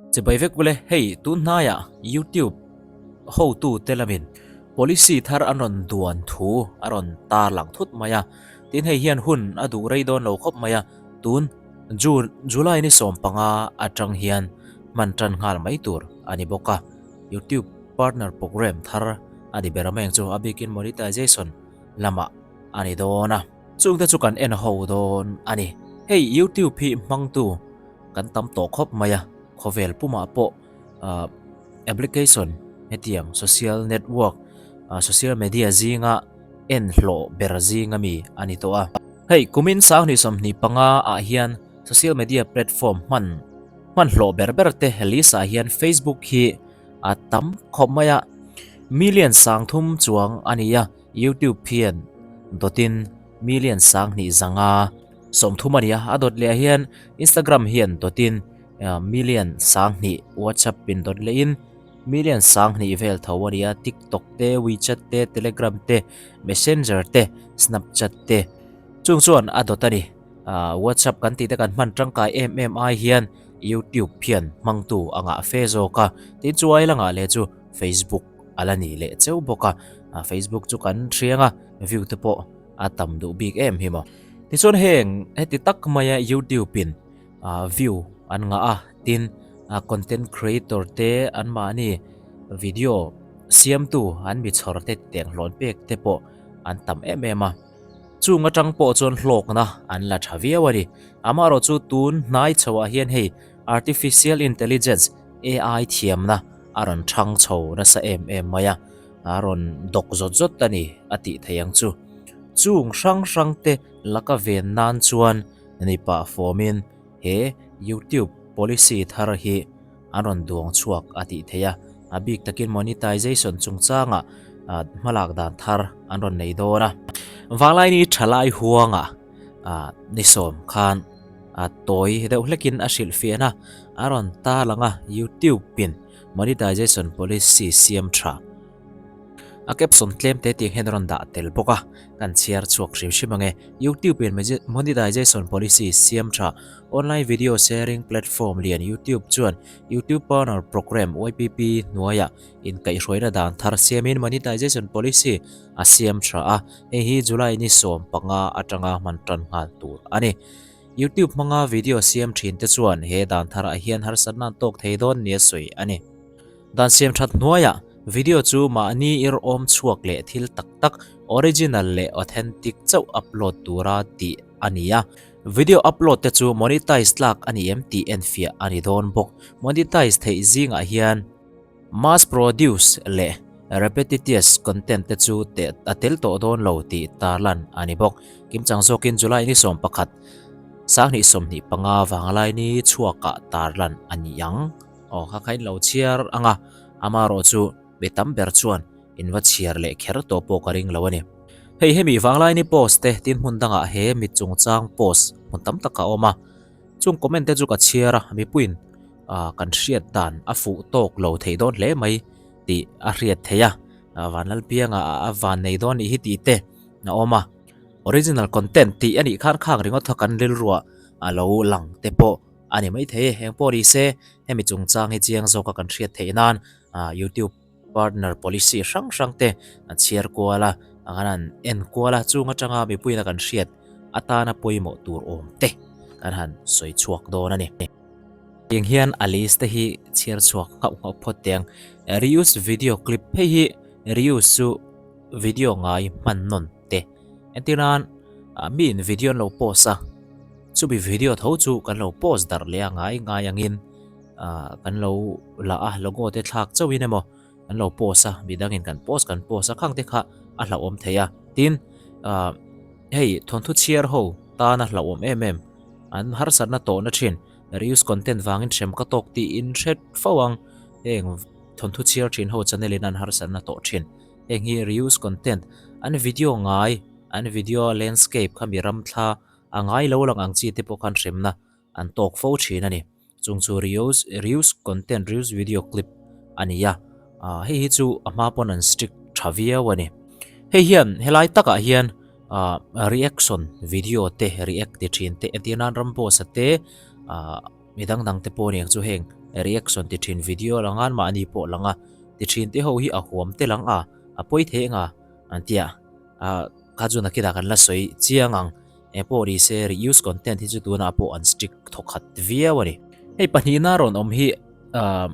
Chibai vek ule, hei tun hnaiah YouTube hotute lamin policy thar an rawn duan thu a rawn tarlang thut mai a, tin hei hian hun a duh rei dawn lo khawp mai a, tun June, July ni 15 atang hian hman tan nghal mai tur a ni bawk a, YouTube partner program thar a ni ber a mai ang chu, a bikin monetization lamah a ni dawn a. Chungte chu kan en ho dawn a ni. Hei YouTube hi hmangtu kan tam tawh khawp mai a, khawvel pumah pawh application hetiang social network, social media zinga en hlawh ber zinga mi a ni tawh a. Hei kumin 2025 ah hian social media platform hman hman hlawh ber ber te list ah hian Facebook hi a tam khawp mai a, million 3000 chuang a ni a, YouTube hian dawtin million 2500 30 a ni a, a dawt leh ah hian Instagram hian dawtin million 2000, WhatsApp in dawt lehin million 2000 vel tho a ni a, TikTok te, WeChat te, Telegram te, Messenger te, Snapchat te chung chuan a dawt a ni. WhatsApp kan tih te kan hman tangkai em em ai hian YouTube hian hmangtu a ngah fe zawk a, tin chu ai la ngah leh chu Facebook a la ni leh cheu bawk a, Facebook chu kan hriang a, view te pawh a tam duh bik em hi maw. Tichuan heng heti tak maia YouTube in view an ngah a, tin content creator te anmahni video siamtu an mi chhawr te teng hlawn pek te pawh an tam em em a. Chung atang pawh chuan hlawkna an la tha viau a ni. Amaherawh chu tun hnai chhoah hian hei Artificial Intelligence, AI, thiamna a rawn thang chho nasa em em mai a, a rawn dawk zawt zawt a ni a tih theih ang chu. Chung hrang hrang te laka ven nan chuan ni pah fawmin he YouTube policy thar hi an rawn duang chhuak a tih theih a, a bik takin monetization chungchangah hmalak dan thar an rawn nei dawn a. Vanglaini thalai huangah ni sawm khan tawi deuh hlekin a hrilhfiahna a rawn tarlang a, YouTube in monetization policy siam tha. A caption tlem te tiang hian a rawn dah tel bawk a, kan chhiar chhuak hrim hrim ang e. YouTube in monetization policy siam tha Online video sharing platform lian YouTube chuan YouTube Partner Program, YPP, hnuaiah inkaihhruaina dan thar siamin monetization policy a siam tha a, hei hi July ni 15 atanga hman tan nghal tur a ni. YouTube hmanga video siam thin te chuan he dan tharah hian harsatna an tawk thei dawn nia sawi a ni. Dan siam that hnuaiah video chu mahni ir awm chhuak leh thil tak tak, original leh authentic chauh upload tura tih a ni a. Video upload te chu monetize tlak a ni em tih enfiah a ni dawn bawk. Monetize theih zingah hian mass produce leh repetitious content te chu a tel tawh dawn lo tih tarlan a ni bawk. Kimchang zawkin July ni 11, 2025 vanglai ni chhuakah tarlan a ni ang. Aw kha kha in lo chhiar ang a, amaherawh chu mi tam ber chuan in va chhiar leh kher tawh pawh ka ring lo a ni. Hei hemi vanglaini post te tin hmun dangah he mi chungchang post hmun tam tak a awm a, chung comment te chu ka chhiar a, mipuiin kan hriat dan a fuh tawk lo theih dawn hle mai tih a hriat theih a, Vanlalpianga a van nei dawn nih hi tih te a awm a. Original content tih a nih khan khang ringawt kha kan rilruah a lo lang te pawh A ni maithei e, eng pawh ni se, hemi chungchang hi chiang zawka kan hriat theih nan YouTube partner policy hrang hrang te an chhiar kual a, an han en kual a, chung atanga mipuiin a kan hriat atana pawimawh tur awm te kan han sawi chhuak dawn a ni. Tiang hian a list te hi chhiar chhuak nghauh nghauh phawt teh ang. Reuse video clip hei hi reuse chu video ngai hman nawn te. Entir nan miin video an lo post a. Chumi video tho chu kan lo post darh leh a ngai ngai angin kan lo la a, logo te thlak chauhin emaw kan lo post a, midangin kan post kan post a, khang te kha a hlauhawm thei a. Tin, hei thawnthu chhiar ho tana hlauhawm em em, an harsatna tawhna thin, reuse content vangin hrem ka tawk tiin hret fo ang, heng thawnthu chhiar thin ho channel in an harsatna tawh thin. Heng hi reuse content, an video ngai, an video landscape kha mi ram thla A ngai lo lang ang chi te pawh khan hremna an tawk fo thin a ni. Chung chu reuse reuse content reuse video clip a ni a, ah hei hi chu a hma pawn an strict tha viau a ni. Hei hian helai takah hian ah reaction video te react ti thin te entir nan Ramboss-a te ah mi dang dang te pawh aniang chu heng. Reaction ti thin video lang an mahni pawh lang a ti thin te ho hi a huam tel ang a, a pawi thei eng a an ti a, ah kha chu nakinah kan la sawi chiang ang. Eng pawh ni se reuse content hi chu tunah pawh an strict thawkhat viau a ni. Hei pahnihna rawn awm hi ah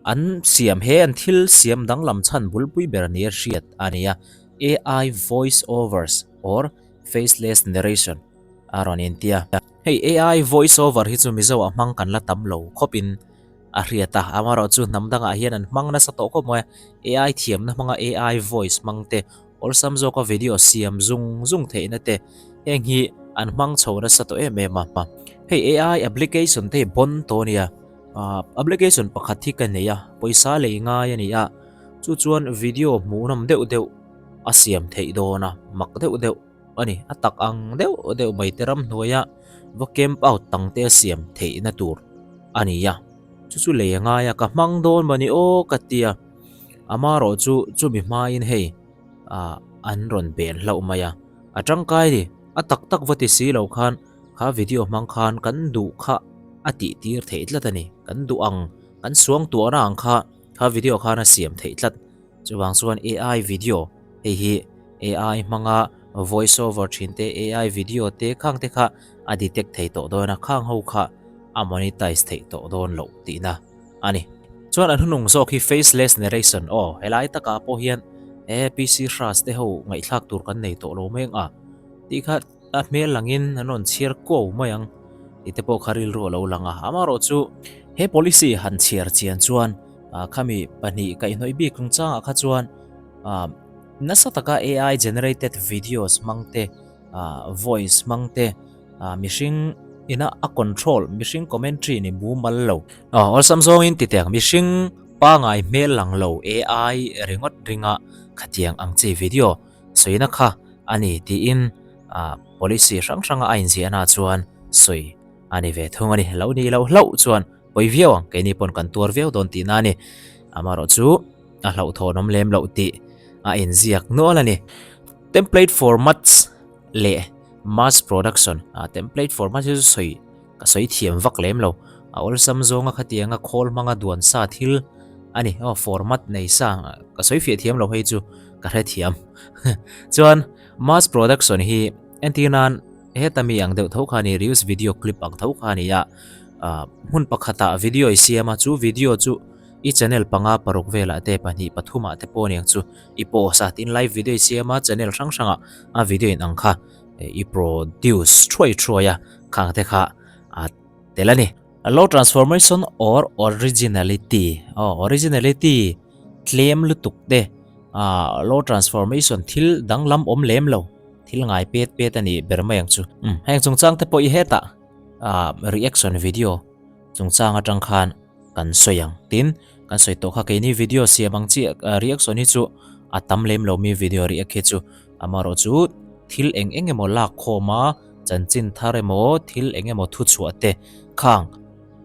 an siam he an thil siam danglam chhan bulpui ber nia hriat a ni a, AI voice overs or faceless narration a rawn intia. Hei AI voice over hi chu Mizo ah hmang kan la tam lo khawp in a hriat a, amaherawh chu hnam dangah hian an hmang nasa tawh khawp mai a, AI thiamna hmanga AI voice hmang te, awlsam zawka video siam zung zung theihna te heng hi an hmang chho nasa tawh em em a. Hei AI application te hi bon tawh a nia, application pakhat hi ka nei a, pawisa lei ngai a ni a, chu chuan video hmuhnawm deuh deuh a siam theih dawn a, mak deuh deuh. A ni, a tak ang deuh deuh mai te ramhnuaia va camp out tang te a siam theihna tur a ni a, chu chu lei a ngai a, ka hmang dawn mawni aw ka ti a, amaherawh chu chumi hmain hei ah an rawn ben hlauh mai a, a tangkai ni, a tak tak va ti si lo khan kha video hmang khan kan duh kha a tih tir theih tlat a ni, kan duh ang kan suangtuahna ang kha kha video khan a siam theih tlat. Chuvang chuan AI video, hei hi AI hmanga voice over thin te, AI video te khang te kha a detect thei tawh dawn a, khang ho kha a monetize theih tawh dawn loh tihna a ni. Chuan an hunung zawk hi faceless narration aw, helai takah pawh hian e PC Hras te ho ngaihthlak tur kan nei tawh lo mek a tih kha A hmel langin an rawn chhiar kuau mai ang tih te pawh kha rilru a lo lang a. Amaherawh chu he policy han chhiar chian chuan khami pahnih kaihhnawih bik chungchangah kha chuan nasa taka AI generated videos hmang te, voice hmang te, mihring ina a control, mihring commentary ni mumal lo. Awlsam zawngin ti teh ang, mihring pangai hmel lang lo AI ringawt ringa khatiang ang chi video Sawina kha a ni tiin policy hrang hranga a inziahna chuan sawi a ni ve thung a ni. Lo nih loh hlauh chuan pawi viau ang, keini pawn kan tuar viau dawn tihna a ni. Amaherawh chu a hlauhthawnawm lem loh tih a inziak nual a ni. Template formats leh mass production, template formats hi chu sawi Ka sawi thiam vak lem lo. A awlsam zawnga khatianga khawl hmanga duan sa thil a ni. Aw format nei sa ka sawi fiah thiam lo hei chu ka hre thiam. Chuan mass production hi entir nan heta mi ang deuh tho kha a ni, reels video clip ang tho kha a ni a. Hmun pakhatah video i siam a, chu video chu i channel panga paruk velah te pahnih pathumah te pawh aniang chu i post a. Tin live video i siam a, channel hrang hrangah a video in ang kha i produce thuai thuai a, khang te kha a tel a ni. Low transformation or originality, aw originality tlem lutuk te, ah low transformation thil danglam awm lem lo, thil ngai pet pet a nih ber mai ang chu. Umm heng chungchang te pawh i hetah ah reaction video chungchang atang khan kan sawi ang. Tin, kan sawi tawh kha keini video siam ang chi reaction hi chu a tam lem lo mi video react hi chu amaherawh chu thil eng eng emaw lak khawm a chanchin thar emaw thil eng emaw thu chhuah te khang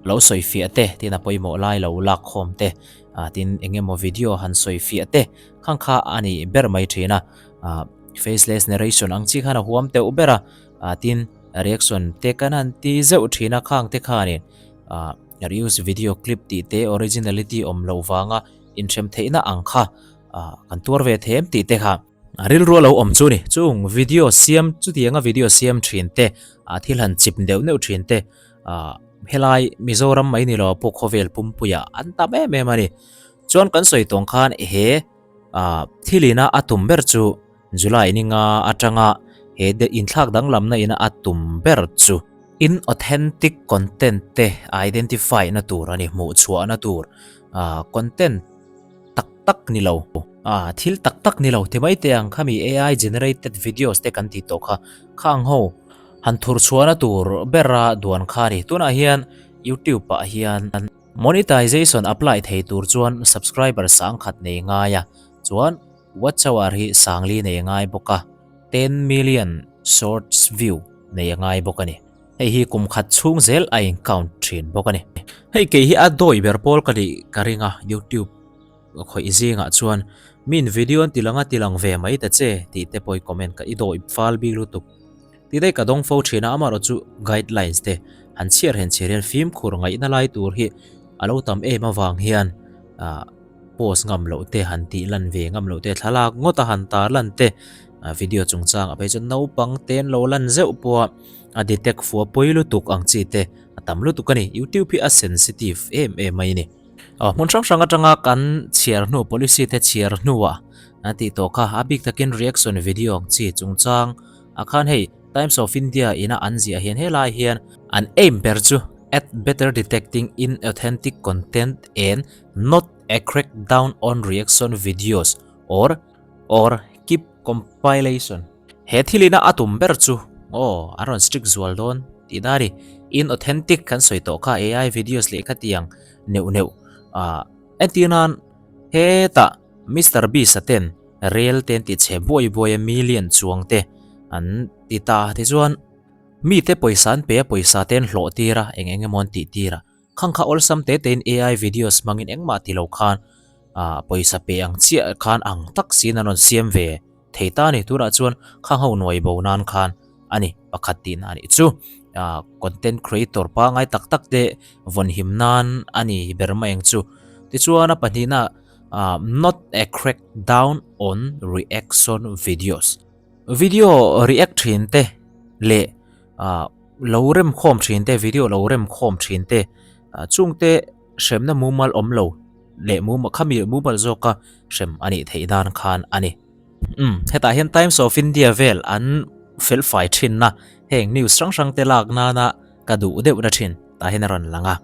lo sawi fiah te tin a pawimawh lai lo lak khawm te ah tin eng emaw video han sawi fiah te khang kha a ni ber mai thin a ah faceless narration ang chi khan a huam teuh ber a ah tin reaction te kan han ti zeuh thin a khang te khanin ah reuse video clip tih te originality awm loh vanga inthem theihna ang kha ah kan tuar ve them tih te kha rilru a lo awm chu ni. Chung video siam chutianga video siam thin te ah thil han chip deuh neuh thin te ah helai Mizoram mai ni lo pawh khawvel pumpuiah an tam em em a ni. Chuan kan sawi tawng khan he ah thil ina a tum ber chu July ninga atanga he inthlak danglamna ina a tum ber chu Inauthentic content te identify na tur a ni, hmuh chhuah na tur content tak tak ni lo, thil tak tak ni lo ti mai teh ang khami AI generated videos te kan tih tawh kha, khang ho han thur chhuah na tur bera duan kha a ni. Tunah hian YouTube ah hian monetization apply thei tur chuan subscriber sangkhat nei ngai a, chuan watch hour hi sangli nei ngai bawk a, 10 million shorts view nei a ngai bawk a ni. Hei hi kum khat chhung zel a in count thin bawk a ni. Hei kei hi a dawi ber pawl ka nih ka ring a, YouTube khawih zingah chuan min video an ti lang a ti lang ve mai ta che tih te pawh i comment ka i dawi fal bik lutuk. Ti daih ka dawng fo thin a, amaherawh chu guidelines te han chhiar hen chhiar hian fimkhur ngaihna lai tur hi a lo tam em avang hian ah post ngam loh te han tih lan ve ngam loh te thlalak ngawt a han tar lan te video chungchang ah phei chuan naupang te an lo lan zeuh pawh a a detect fua pawi lutuk ang chi te a tam lutuk a ni youtube hi a sensitive em em mai a ni. Aw hmun hrang hrang atanga kan chhiar hnu policy te chhiar hnuah an tih tawh kha a bik takin reaction video ang chi chungchang ah khan hei Times of India ina an ziah hian helai hian an aim ber chu at better detecting inauthentic content and not a crackdown on reaction videos or or keep compilation. He thil ina a tum ber chu aw an rawn strict zual dawn tih na a ni. Inauthentic kan sawi tawh kha AI videos leh khatiang neuh neuh ah entir nan hetah Mister Beast a ten rel te an ti chhe buai buai a million chuang te an ti ta tichuan mite pawisa an pe a pawisa te an hlawh tir a eng eng emaw an tih tir a. Khang kha awlsam te tein AI videos hmangin engmah ti lo khan ah pawisa pe ang chiah khan ang tak siin an rawn siam ve thei ta a ni. Tunah chuan khang ho nuai bo nan khan a ni pakhat tihna a nih chu. Ah content creator pangai tak tak te vawn him nan a ni ber mai ang chu. Tichuan a pahnihna ah not a crack down on reaction videos. Video react thin te leh ah lo rem khawm thin te video lo rem khawm thin te ah chungte hremna mumal awm lo leh mumal khami mumal zawka hrem a nih theih dan khan a ni. Umm hetah hian Times of India vel an fel fai thin na heng news hrang hrang te lak nana ka duh deuh na thin tah hian a rawn lang a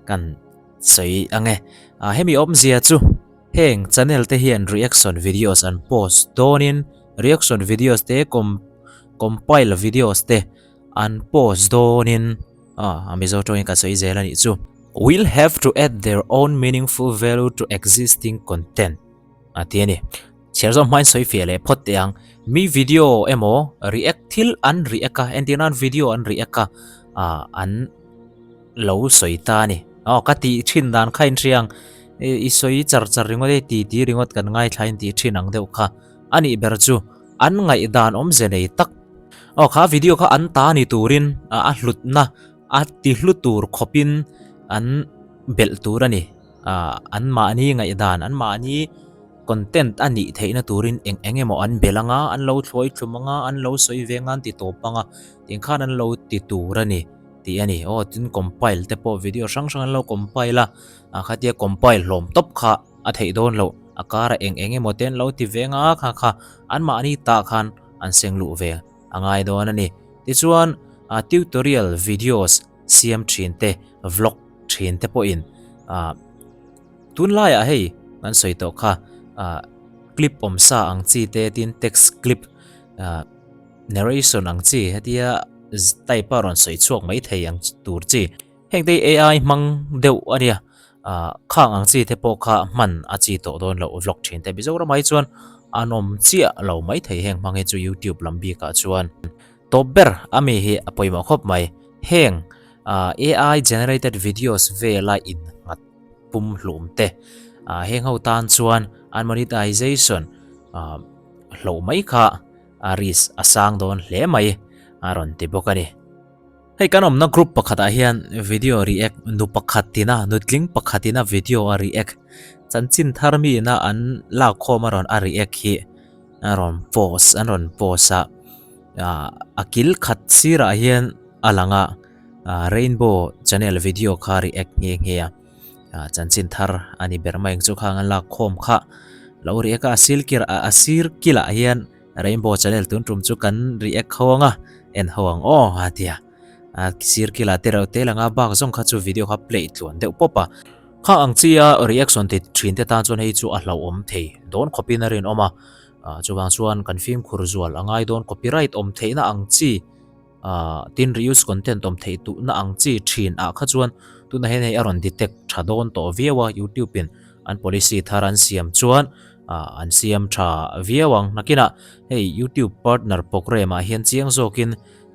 kan sawi ang e. Ah hemi awmzia chu heng channel te hian reaction videos an post dawnin reaction videos te com compile videos te an post dawnin ah a Mizo tawngin ka sawi zel a nih chu. Will have to add their own meaningful value to existing content a ti a ni. Chhiar zawng hmain sawi fiah leh phawt teh ang. Mi video emaw react thil an react a entir nan video an react a ah an lo sawi ta a ni. Aw ka tih thin dan kha inhria ang i sawi char char ringawt e ti ti ringawt kan ngaithla in tih thin ang deuh kha a nih ber chu an ngaihdan awmze nei tak. Aw kha video kha an ta ni turin a hlutna a ti hlu tur khawpin an belh tur a ni. Ah an mahni ngaihdan an mahni content a nih theihna turin eng eng emaw an belh anga an lo thluai thlum anga an lo sawi ve anga an ti tawp anga tiang khan an lo ti tur a ni tih a ni. Aw tin compile te pawh video hrang hrang an lo compile a ah khatia compile hlawm tawp kha a theih dawn loh a kara eng eng emaw te an lo ti ve anga kha kha anmahni tah khan an seng luh ve a ngai dawn a ni. Tichuan ah tutorial videos siam thin te vlog thin te pawhin ah tunlaiah hei kan sawi tawh kha ah clip awm sa ang chi te tin text clip ah narration ang chi hetia type a rawn sawi chhuak mai thei ang tur chi. Heng te hi AI hmang deuh a nia, ah khang ang chi te pawh kha hman a chi tawh dawn loh vlog thin te. Mizoram ah hi chuan an awm chiah lo mai thei heng hmang hi chu YouTube lam bik ah chuan tawp ber a mi hi a pawimawh khawp mai. Heng ah AI generated videos vela innghat pum hlum te ah heng ho tan chuan an monetization ah hloh mai kha a risk a sang dawn hle mai a rawn ti bawk a ni. Hei kan awmna group pakhatah hian video react nu pakhatina nutling pakhatina video a react chanchin thar miina an lakkhawm a rawn a react hi a rawn post an rawn post a ah a kil khat sirah hian a lang a ah rainbow channel video kha react nghe nghe a ah chanchin thar a ni ber mai ang chu khang an lakkhawm kha lo react a a sil kir a sir kilah hian. Rainbow channel tun tum chu kan react ho anga en ho ang aw a tia a sir kila te reuh te langa bak zawng kha chu video kha play tluan deuh pawp a kha ang chi a reaction ti thin te tan chuan hei chu a hlauhawm thei dawn khawpin a rinawm a chuvang chuan kan fimkhur zual a ngai dawn copyright awm theihna ang chi. Ahh tin reuse content awm theih tuhna ang chi thin ah kha chuan tunah hian hei a rawn detect tha dawn tawh viau a youtube in an policy thar an siam chuan ah an siam tha viau ang nakinah hei youtube partner program ah hian chiang zawkin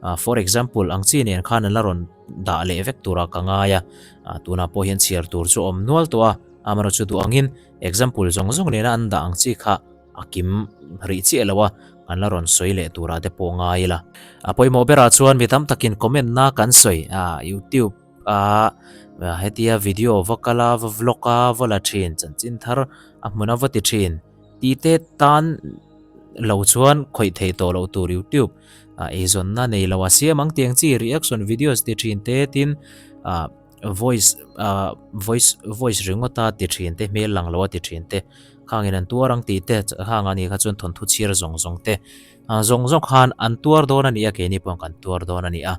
ah for example ang chi nen khan an la rawn dah leh vek turah ka ngai a ah tunah pawh hian chhiar tur chu a awm nual tawh a amaherawhchu duh angin example zawng zawng nena an dah ang chi kha A kim rih chiah lo a, kan la rawn sawi leh turah te pawh ngai ila. A pawimawh berah chuan mi tam takin comment na kan sawi a, YouTube. a, hetia video va kal a, va vlog a, va la thin, chanchin thar a hmun a va ti thin tih te tan lo chuan khawih thei tawh loh tur youtube eizawnna nei lo a siam ang tiang chi reaction videos ti thin te tin ah voice ah voice voice ringawt a ti thin te hmel lang lo a ti thin te khangin an tuar ang tih te khang a nih kha chuan thawnthu chhiar zawng zawng te ah zawng zawng khan an tuar dawn a ni a keini pawh kan tuar dawn a ni a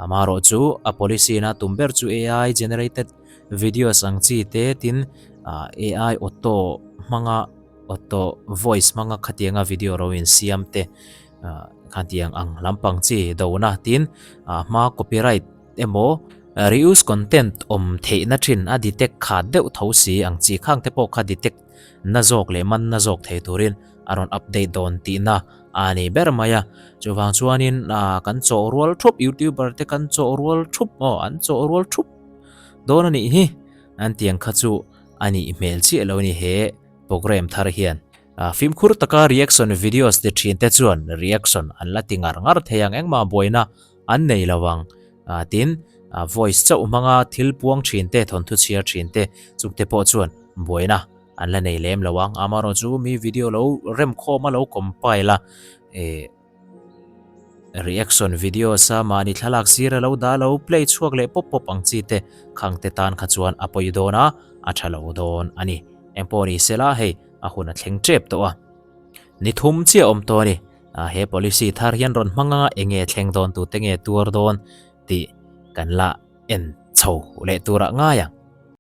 amaherawh chu a policy in a tum ber chu ai generated videos ang chi te tin ah ai auto hmanga auto voice hmanga khatianga video ro in siam te ah khatiang ang lampang chi dona tin ah hma copyright emaw reuse content awm theihna thin a detect khat deuh tho si ang chi khang te pawh kha detect na zawk leh man na zawk thei turin a rawn update dawn tihna a ni ber mai a. Chuvang chuanin ah kan chawh rual thup youtuber te kan chawh rual thup aw an chawh rual thup dawn a nih hi an tiang kha chu a nih hmel chiah lo a ni he program thar hian. Fimkhur taka reaction videos ti thin te chuan reaction an la ti ngar ngar thei ang engmah buaina an nei lo ang. Tin, voice chauh hmanga thil puang thin te, thawnthu chhiar thin te chungte pawh chuan buaina an la nei lem lo ang. Amaherawhchu mi video lo remkhawm a lo compile a, reaction videos a mahni thlalak sir a lo dah lo play chhuak leh pawp pawp ang chi te khang te tan kha chuan a pawi dawn a, a tha lo dawn a ni. Engpawh ni sela hei a hun a thleng tep tawh a. Ni thum chiah awm tawh a ni. He policy thar hian rawn hmang anga eng nge thleng dawn tute nge tuar dawn tih kan la en chho leh turah ngai ang.